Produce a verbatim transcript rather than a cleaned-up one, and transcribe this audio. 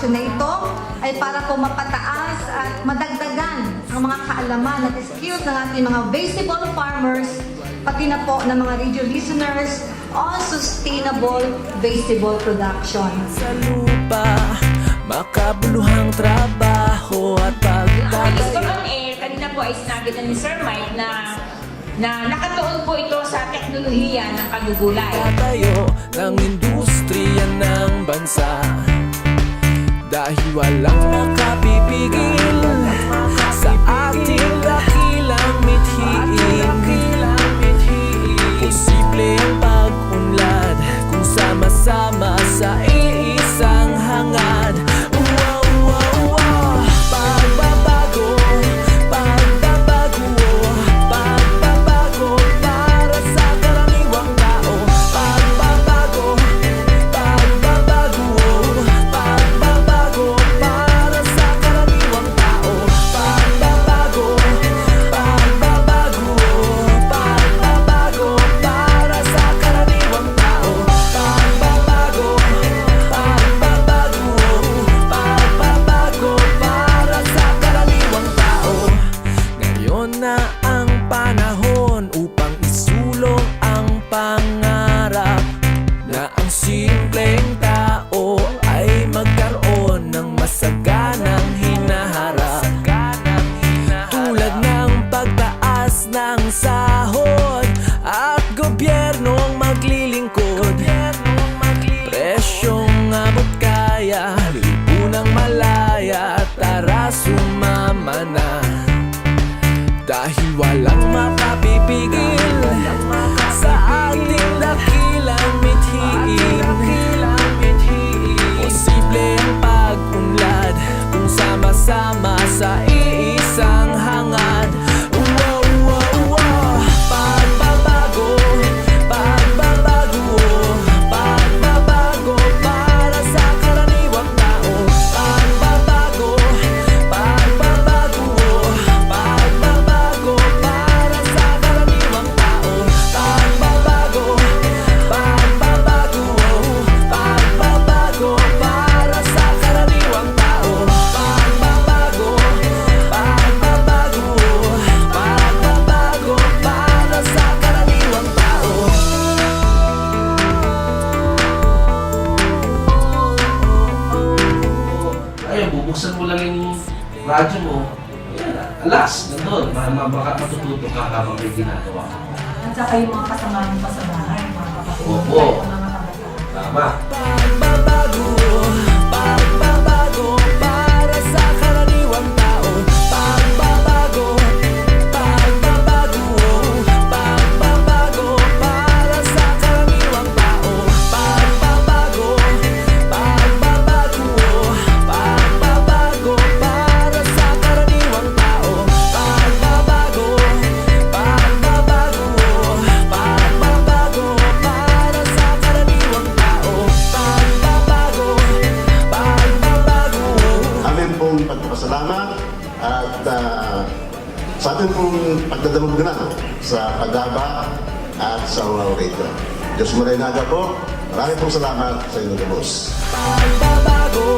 na ito ay para po mapataas at madagdagan ang mga kaalaman at skills ng ating mga vegetable farmers, pati na po ng mga radio listeners on sustainable vegetable production. Sa lupa, makabuluhang trabaho at Ang Miss pagtatayo. Coron Air, kanina po ay sinabi na ni Sir Mike na, na nakatuon po ito sa teknolohiya ng kagugulay. Tayo ng industriya ng bansa. Dahil walang makapipigil sa ating dakilang mithiin. Posible ang pag-unlad kung sama-sama sa iisang hangad. Wow, wow, wow. Pagbabago, pagbabago, pagbabago para sa karaniwang tao. Pagbabago, pagbabago, pagbabago para sa karaniwang tao. Pagbabago, pagbabago, pagbabago para sa karaniwang tao. Pagbabago, pagbabago, pagbabago para sa karaniwang tao. Ngayon na ang panahon upang isulong ang pangarap na ang simpleng tao ay magkaroon ng masaganang hinaharap. Tulad ng pagtaas ng sahod at gobyernong maglilingkod. Presyong abot kaya, lipunang malaya, tara sumama na. Dahil walang makapipigil sa ating dakilang mithiin. Posible ang pag-unlad kung sama-sama sa iisang hangad. Wow, wow, wow. Pagbabago, pagbabago, pagbabago para sa karaniwang tao. Pagbabago, pagbabago, pagbabago para sa karaniwang tao. Pagbabago, pagbabago, pagbabago para sa karaniwang tao. Pagbabago, pagbabago, pagbabago para sa karaniwang tao. Ayun, bubuksan mo lang yung radyo mo. Yan, alas, nandun. Ma- ma- baka matututo ka habang may ginagawa ka. At saka yung mga kasama niyo pa sa bahay, mga kapatid, Opo. mga kabataan. Tama. Pagbabago, pagbabago para sa karaniwang tao. Pagbabago, pagbabago, pagbabago para sa karaniwang tao. Pagbabago, pagbabago, pagbabago para sa karaniwang tao. Pagbabago, pagbabago, pagbabago para sa karaniwang tao. Pagbabago, pagbabago. Amin pong pagpapasalamat at ah, sa atin pong pagdadamog na sa Padaba at sa mga orator. Diyos Maray Naga po, maraming pong salamat sa inyong gabos. Pagbabago,